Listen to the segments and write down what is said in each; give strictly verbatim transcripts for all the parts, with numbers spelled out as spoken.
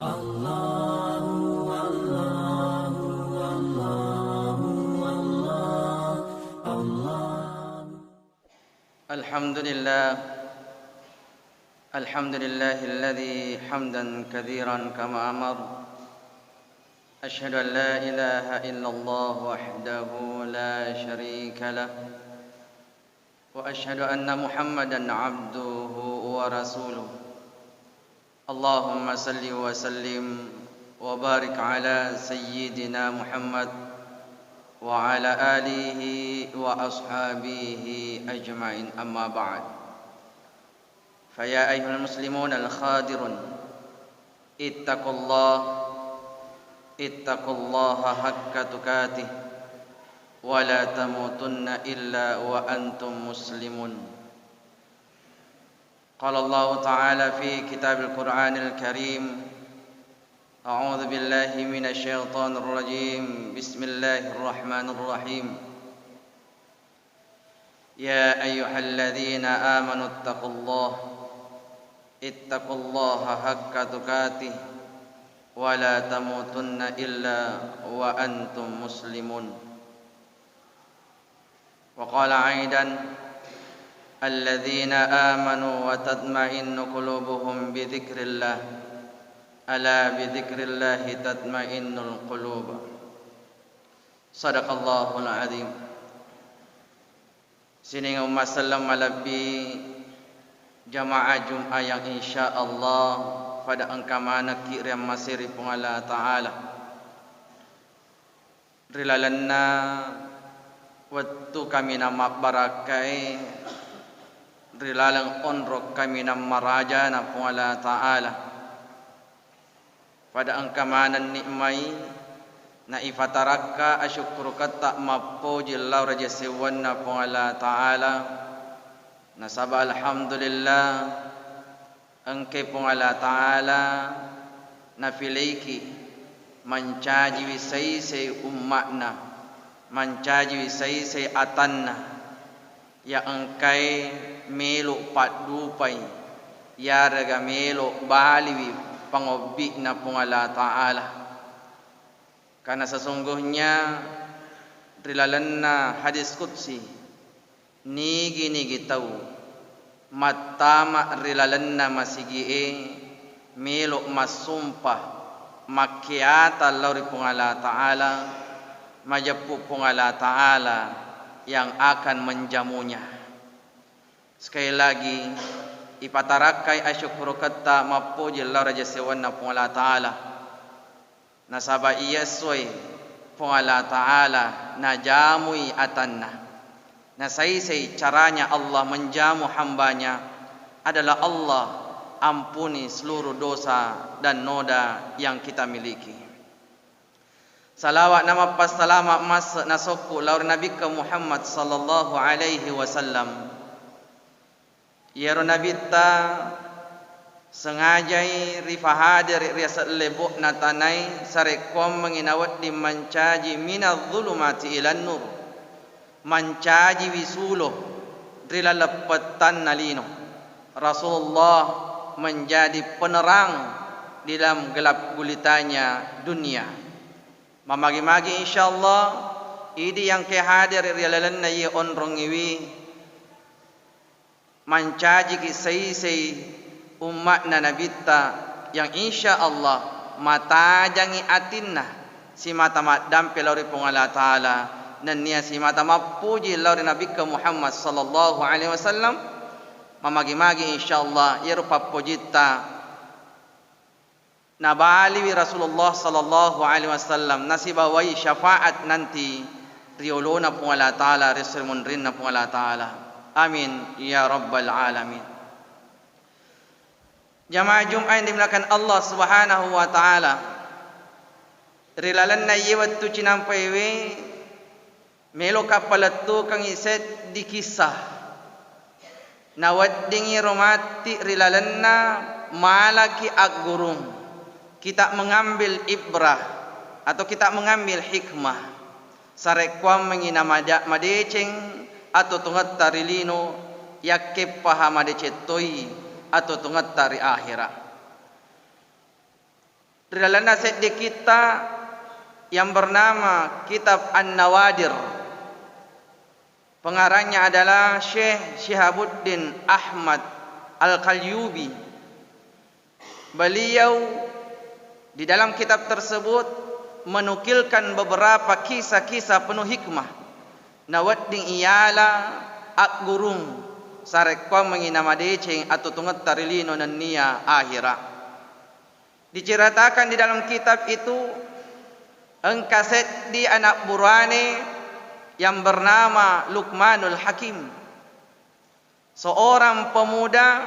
Allahu, Allahu, Allahu, Allah, Allah. الحمد لله. الحمد لله الذي حمدا كثيرا كما أمر. أشهد أن لا إله إلا الله وحده لا شريك له، وأشهد أن محمدا عبده ورسوله. اللهم صل وسلم وبارك على سيدنا محمد وعلى آله وأصحابه أجمعين، أما بعد. فيا أيها المسلمون الحاضرون، اتقوا الله، اتقوا الله حق تقاته، ولا تموتن إلا وأنتم مسلمون. قال الله تعالى في كتاب القرآن الكريم: أعوذ بالله من الشيطان الرجيم. بسم الله الرحمن الرحيم. يا أيها الذين آمنوا اتقوا الله، اتقوا الله حق تقاته، ولا تموتن إلا وأنتم مسلمون. وقال أيضا: الذين آمنوا وتطمئن قلوبهم بذكر الله، ألا بذكر الله تطمئن القلوب. صدق الله العظيم. Sining umma selleng malebbi jamaah Jum'ah yang insya Allah pada engka manekki riammasei ri Puang Allah Ta'ala. Ri lalenna wettu kaminang mabbarakkae, ri laleng onrong kaminang marajana Puang Allah Ta'ala, pada engka maneng nikmai naifatarakka asyukkuruketta mappoji lao ri aja sewwanna Puang Allah Ta'ala. Nasaba alhamdulillah, engkai Puang Allah Ta'ala nafileiki mancajiwi saisai umma'na, mancajiwi saisai atanna, ya engkai melo paddupai, yarega melo baliwi pangobbi'na Puang Allah Ta'ala. Karena sesungguhnya ri lalenna hadis qudsi, nigi-nigi tau mattama ri lalenna masigi'e, melo massumpa, makkeata lao ri Puang Allah Ta'ala, majeppu Puang Allah Ta'ala yang akan menjamunya. Sekali lagi, ipatarakkai asyukkuruketta mappoji lao ri aja sewwanna Puang Allah Ta'ala. Nasaba iya essoe Puang Allah Ta'ala najamui atanna. Nasaisai caranya Allah menjamu hambanya adalah Allah ampuni seluruh dosa dan noda yang kita miliki. Salawat na mappassalama masse nasokku lao ri Nabikka Muhammad sallallahu alaihi wasallam. Iyaro Nabitta sengajai rifahaderi ri asellebo'na tanae, sarekkuammengngi nawedding mancaji minadz-dzulumati ilan nur, mancajiwi sulo ri laleng pettanna lino. Rasulullah menjadi penerang di dalam gelap gulitanya dunia. Mamagi-magi insyaallah idi yang ke hadere ri lalenna iye onrongngiwi, mancajiki saisai umma'na Nabitta yang insya Allah matajangi atinna simata maddampe lao ri Puang Allah Ta'ala, nennia simata mappuji lao ri Nabikka Muhammad sallallahu alaihi wasallam. Mamagi-magi insya Allah iyaro pappojitta nabaliwi Rasulullah sallallahu alaihi wasallam, nasibawai syafaat nanti ri olona Puang Allah Ta'ala, ri esso ri munrinna Puang Allah Ta'ala. Amin ya rabbal alamin. Jamaah Jumat yang dimuliakan Allah Subhanahu wa Ta'ala, ri lalenna iye wettu cinampaiwe, meloka palettukengngi seddi kissa. Naweddingi ro matti ri lalenna malaki aggurung. Kita mengambil ibrah atau kita mengambil hikmah. Sarekkuammengngi namaja-, madeceng atau tungetta ri lino, yakkeppaha madeceng toi atau tungetta ri akhera. Ri lalenna seddi kitta yang bernama Kitab An-Nawadir, pengarangnya adalah Syekh Syihabuddin Ahmad Al-Qalyubi. Beliau di dalam kitab tersebut menukilkan beberapa kisah-kisah penuh hikmah nawedding iyala aggurung sarekkoammengngi namadeceng atuotongetta ri lino nennia ahera. Diceritakan di dalam kitab itu, engka seddi anak burane yang bernama Luqmanul Hakim, seorang pemuda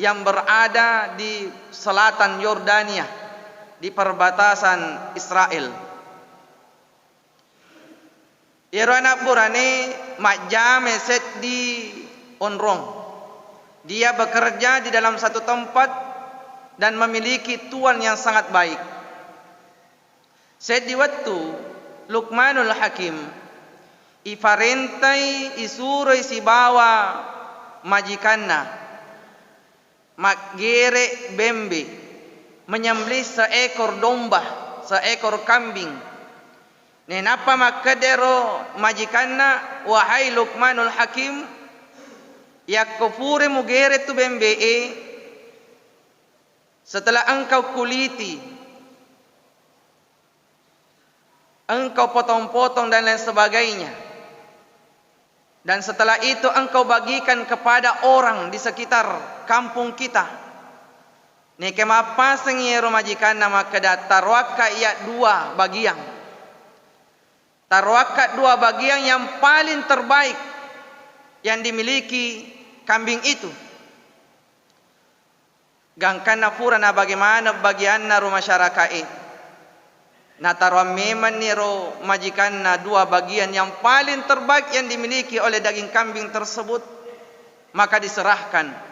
yang berada di selatan Yordania, di perbatasan Israel. Iyaro anak burane majjame seddi onrong. Dia bekerja di dalam satu tempat dan memiliki tuan yang sangat baik. Seddi wettu, Luqmanul Hakim ifarentai, isuroi sibawa majikanna maggere bembe, menyembelih seekor domba, seekor kambing. Nainappa makkeda ero majikanna, "Wahai Luqmanul Hakim, yakko pura mugere tu bembe'e, setelah engkau kuliti, engkau potong-potong dan lain sebagainya. Dan setelah itu engkau bagikan kepada orang di sekitar kampung kita." Neke mappasengngi ero majikanna makkeda, "Taroakka iya dua bagian. Taroakka dua bagian yang paling terbaik yang dimiliki kambing itu." Gangkanna pura nabage maneng bagianna ro masyaraka'e, nataroang memenni ro majikanna dua bagian yang paling terbaik yang dimiliki oleh daging kambing tersebut, maka diserahkan.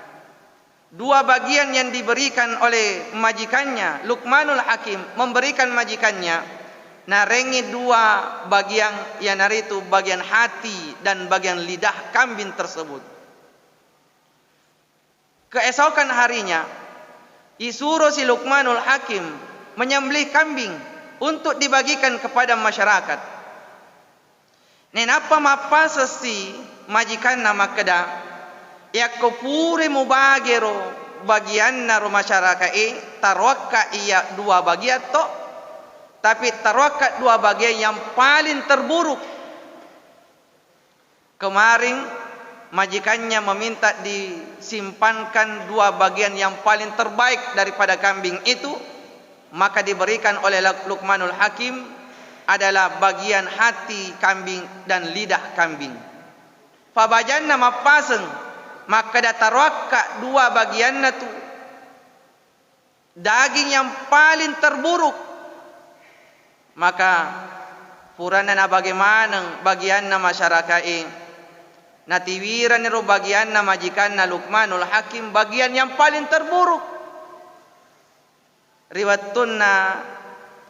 Dua bagian yang diberikan oleh majikannya, Luqmanul Hakim memberikan majikannya, narengngi dua bagian, iyanaritu bagian hati dan bagian lidah kambing tersebut. Keesokan harinya, isuro si Luqmanul Hakim menyembelih kambing untuk dibagikan kepada masyarakat. Nainappa mappaseng si majikanna makkeda, "Yakko pura mubage ro bagianna ro masyaraka'e, taroakka iya dua bagian to, tapi taroakka dua bagian yang paling terburuk." Kemarin majikannya meminta disimpankan dua bagian yang paling terbaik daripada kambing itu, maka diberikan oleh Luk-, Luqmanul Hakim adalah bagian hati kambing dan lidah kambing. Fabajanna mappaseng, makkeda, "Taroakka dua bagianna tu daging yang paling terburuk." Maka purana nabage maneng bagianna masyaraka'e, natiwiraniro bagianna majikanna Luqmanul Hakim bagian yang paling terburuk. Ri wettunna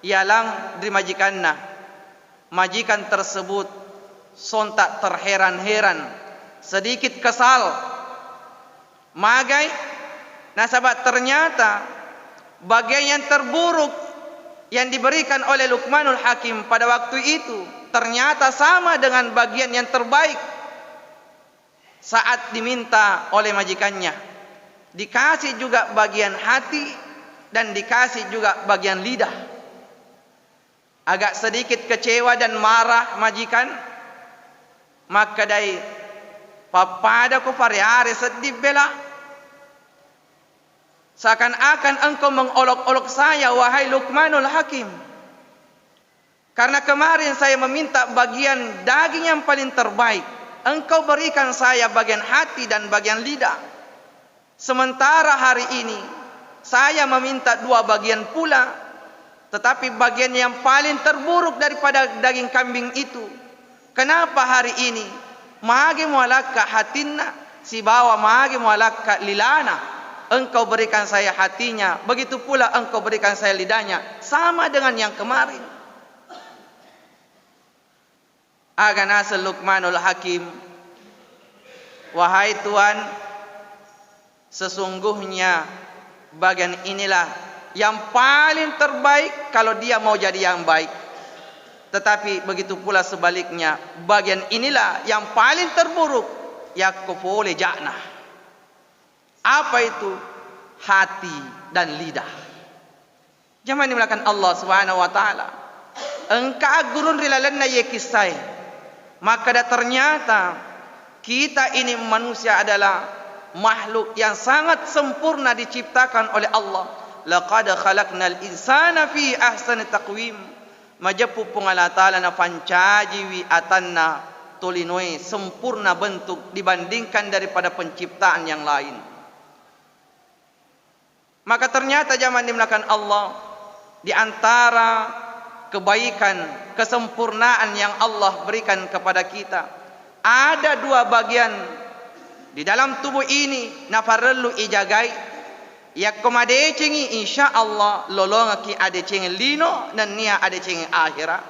yalang ri majikanna, majikan tersebut sontak terheran-heran, sedikit kesal. Magai? Nasaba ternyata bagian yang terburuk yang diberikan oleh Luqmanul Hakim pada waktu itu ternyata sama dengan bagian yang terbaik saat diminta oleh majikannya. Dikasih juga bagian hati dan dikasih juga bagian lidah. Agak sedikit kecewa dan marah majikan, makkedai, "Pappadako fareare seddi bela. Seakan-akan engkau mengolok-olok saya, wahai Luqmanul Hakim. Karena kemarin saya meminta bagian daging yang paling terbaik, engkau berikan saya bagian hati dan bagian lidah. Sementara hari ini saya meminta dua bagian pula, tetapi bagian yang paling terburuk daripada daging kambing itu. Kenapa hari ini mage mualakka hatinna sibawa mage mualakka lilana? Engkau berikan saya hatinya, begitu pula engkau berikan saya lidahnya, sama dengan yang kemarin." Aga naseng Luqmanul Hakim, "Wahai Tuan, sesungguhnya bagian inilah yang paling terbaik kalau dia mau jadi yang baik. Tetapi begitu pula sebaliknya, bagian inilah yang paling terburuk yakko pole ja'na. Apa itu? Hati dan lidah. Jamaah dimuliakan Allah Subhanahu wa Ta'ala. Engka aggurung ri lalenna iye kissae. Makkeda, ternyata kita ini manusia adalah makhluk yang sangat sempurna diciptakan oleh Allah. Laqad khalaqnal insana fi ahsani taqwim. Majeppu Puang Allah Ta'ala nafancajiwi atanna tolinoe sempurna bentuk dibandingkan daripada penciptaan yang lain. Maka ternyata jamaah dimuliakan Allah, di antara kebaikan, kesempurnaan yang Allah berikan kepada kita, ada dua bagian di dalam tubuh ini naparellu ijagai. Yakko madecengi, insya Allah lolongekki adeceng lino nennia adeceng akhera.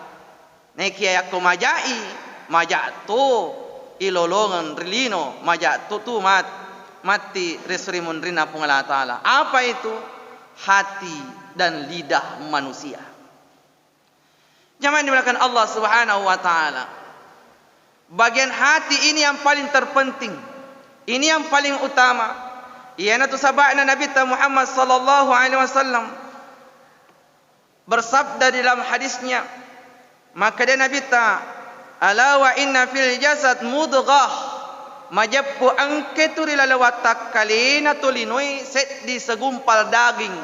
Nekia yakko maja'i, maja' to ilolongeng ri lino, maja' to tu mat-, matti ri esso ri munrinna Puang Allah Ta'ala. Apa itu? Hati dan lidah manusia. Jamaah dimuliakan Allah Subhanahu wa Ta'ala. Bagian hati ini yang paling terpenting. Ini yang paling utama. Iyanatu saba'na Nabitta Muhammad sallallahu alaihi wasallam bersabda di dalam hadisnya, makkeda Nabitta, "Ala wa inna fil jasad mudghah." Majeppu engke tu ri laleng wattakkalena tolinoe seddi segumpal daging.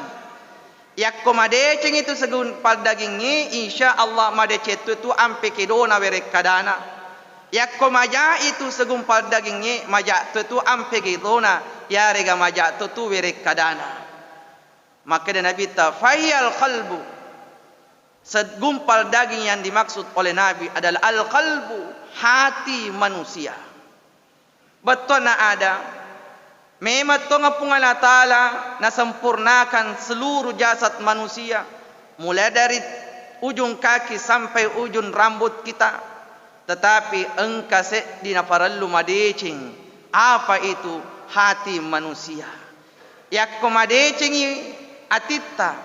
Yakko madecengi tu segumpal dagingnge, insya Allah madeceng tu, tu ampe kedona werekkadana. Yakko maja'i tu segumpal dagingnge, maja' tu, tu ampe kedona, yarega maja' tu, tu werekkadana. Makkeda Nabitta, "Fahiyal qalbu." Segumpal daging yang dimaksud oleh Nabi adalah al-qalbu, hati manusia. Bettuanna ada, memang tongeng Puang Allah Ta'ala nasempurnakan seluruh jasad manusia, mulai dari ujung kaki sampai ujung rambut kita. Tetapi engka seddi naparellu madeceng. Apa itu? Hati manusia. Yakko madecengi atitta,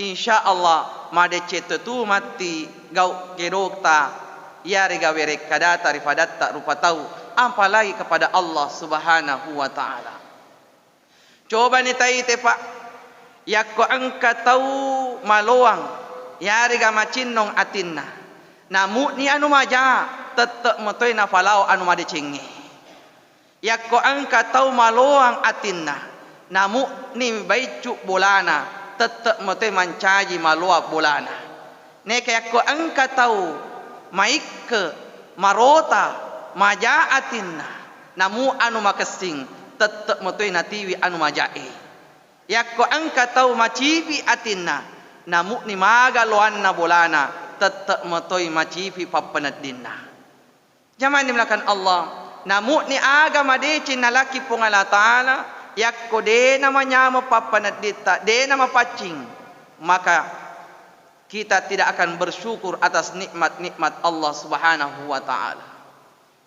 insya Allah madeceng tetu matti gau' kedota, yarega werekkadata ri padatta rupa tau, apalagi kepada Allah Subhanahu wa Ta'ala. Cobani taite, Pak, yakko engka tau maloang, yarega macinnong atinna, namu'ni anu maja, tette' metoi nafalao anu madecengnge. Yakko engka tau maloang atinna, namu'ni baiccu bolana, tette' metoi mancaji maloang bolana. Neka yakko engka tau maikke, marota, maja atinna, namu anu makessing, tette' metoi natiwi anu majae. Yakko engka tau macipi atinna, namu'ni maga loanna bolana, tette' metoi macipi pappeneddinna. Jamaah dimuliakan Allah, namu'ni aga madeceng nalaki Puang Allah Ta'ala, yakko de' namanyameng pappanedditta, de' namapaccing, maka kita tidak akan bersyukur atas nikmat-nikmat Allah Subhanahu wa Ta'ala.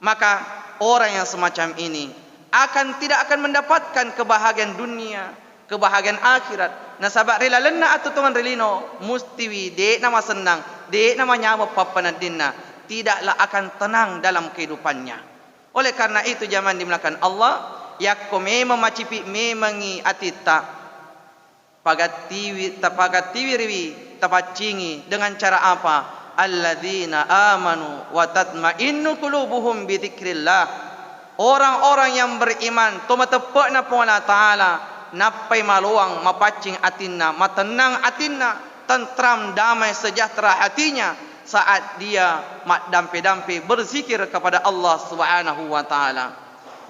Maka orang yang semacam ini akan tidak akan mendapatkan kebahagiaan dunia, kebahagiaan akhirat. Nasaba ri lalenna atuo tongeng ri lino, mustiwi de' namasennang, de' namanyameng pappaneddinna, tidaklah akan tenang dalam kehidupannya. Oleh karena itu, jamaah dimuliakan Allah, yakko memang macipi memangngi atitta, pagattiwi, tapagattiwiriwi, tapaccingi. Dengan cara apa? Alladzina amanu wa tatmainnu qulubuhum bidzikrillah. Orang-orang yang beriman, to mateppe'na Puang Allah Ta'ala, nappai maloang, mapaccing atinna, matennang atinna, tentram, damai, sejahtera hatinya saat dia maddampe-dampe berzikir kepada Allah Subhanahu wa Ta'ala.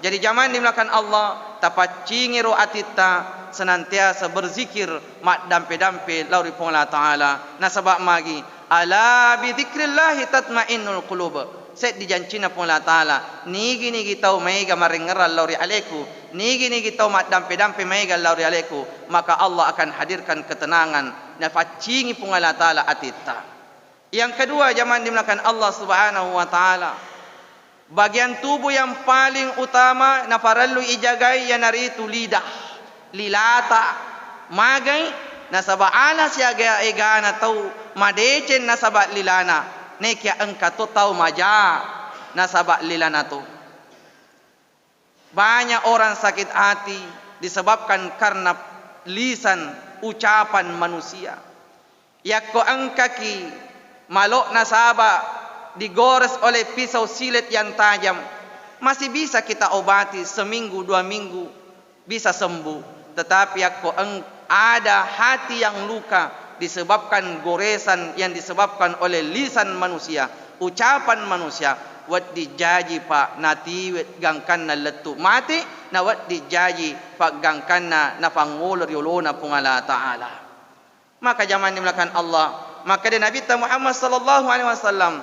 Jadi, jamaah dimuliakan Allah, tapaccingiro atitta senantiasa berzikir, maddampe-dampe lao ri Puang Allah Ta'ala. Nasaba magi, "Ala bidzikrillahi tatmainnul qulub." Seddi jancinna Puang Allah Ta'ala, nigi-nigi tau maega marengngerang lao ri aleku, nigi-nigi tau maddampe-dampe maega lao ri aleku, maka Allah akan hadirkan ketenangan, nafaccingi Puang Allah Ta'ala atitta. Yang kedua, jamaah dimuliakan Allah Subhanahu wa Ta'ala, bagian tubuh yang paling utama naparellu ijagai iyanaritu lidah, lilata. Magai? Nasaba ala siaga egana tau madeceng nasaba lilana, nekia engka to tau maja nasaba lilana to. Banyak orang sakit hati disebabkan karena lisan, ucapan manusia. Yakko engkaki malo'na saba digores oleh pisau silet yang tajam, masih bisa kita obati seminggu, dua minggu, bisa sembuh. Tetapi yakko eng-, ada hati yang luka disebabkan goresan yang disebabkan oleh lisan manusia, ucapan manusia, wedding jaji pa natiwe gangkanna lettu mate, na wedding jaji pa gangkanna napangolo ri olona Puang Allah Ta'ala. Maka jamaah dimuliakan Allah, makkeda Nabitta Muhammad sallallahu alaihi wasallam,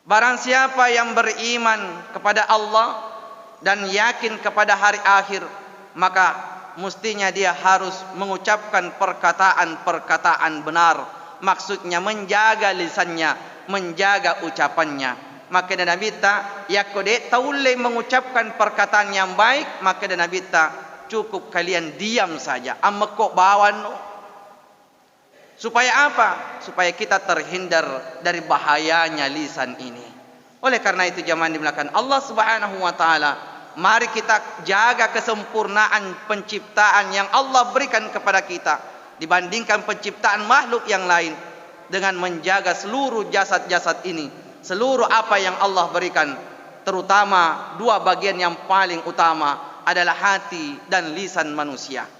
barang siapa yang beriman kepada Allah dan yakin kepada hari akhir, maka mestinya dia harus mengucapkan perkataan-perkataan benar, maksudnya menjaga lisannya, menjaga ucapannya. Makkeda Nabitta, yakko de' taulle mengucapkan perkataan yang baik, makkeda Nabitta, cukup kalian diam saja, ammekko bawanno. Supaya apa? Supaya kita terhindar dari bahayanya lisan ini. Oleh karena itu, jamaah dimuliakan Allah Subhanahu wa Ta'ala, mari kita jaga kesempurnaan penciptaan yang Allah berikan kepada kita dibandingkan penciptaan makhluk yang lain, dengan menjaga seluruh jasad-jasad ini, seluruh apa yang Allah berikan, terutama dua bagian yang paling utama adalah hati dan lisan manusia.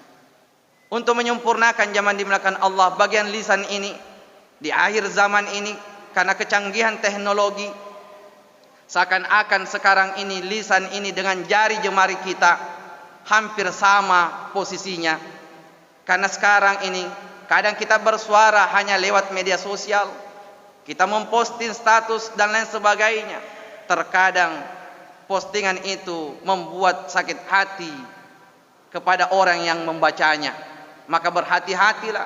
Untuk menyempurnakan, jamaah dimuliakan Allah, bagian lisan ini di akhir zaman ini, karena kecanggihan teknologi, seakan-akan sekarang ini lisan ini dengan jari jemari kita hampir sama posisinya. Karena sekarang ini kadang kita bersuara hanya lewat media sosial, kita memposting status dan lain sebagainya. Terkadang postingan itu membuat sakit hati kepada orang yang membacanya. Maka berhati-hatilah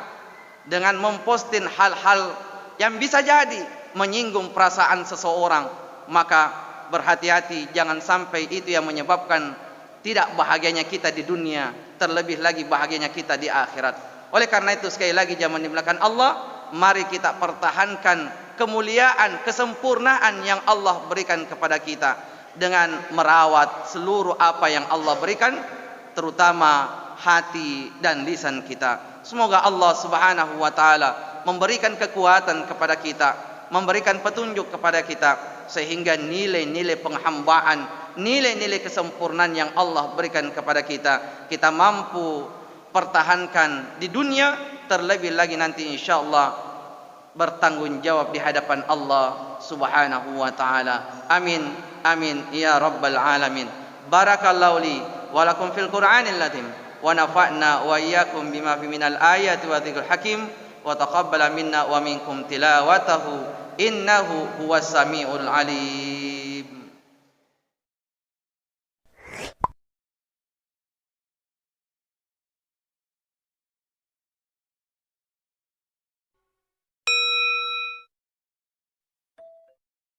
dengan memposting hal-hal yang bisa jadi menyinggung perasaan seseorang. Maka berhati-hati, jangan sampai itu yang menyebabkan tidak bahagianya kita di dunia, terlebih lagi bahagianya kita di akhirat. Oleh karena itu, sekali lagi, jamaah dimuliakan Allah, mari kita pertahankan kemuliaan, kesempurnaan yang Allah berikan kepada kita dengan merawat seluruh apa yang Allah berikan, terutama hati dan lisan kita. Semoga Allah Subhanahu wa Ta'ala memberikan kekuatan kepada kita, memberikan petunjuk kepada kita, sehingga nilai-nilai penghambaan, nilai-nilai kesempurnaan yang Allah berikan kepada kita, kita mampu pertahankan di dunia, terlebih lagi nanti, insya Allah, bertanggung jawab di hadapan Allah Subhanahu wa Ta'ala. Amin, amin, ya Rabbal Alamin. Barakallahu li wa lakum fil Qur'anil Azim, wa nafa'na wa iyyakum bima fi minal ayati wa dzikril hakim, wa taqabbala minna wa minkum tilawatahu, innahu huwas samiul alim.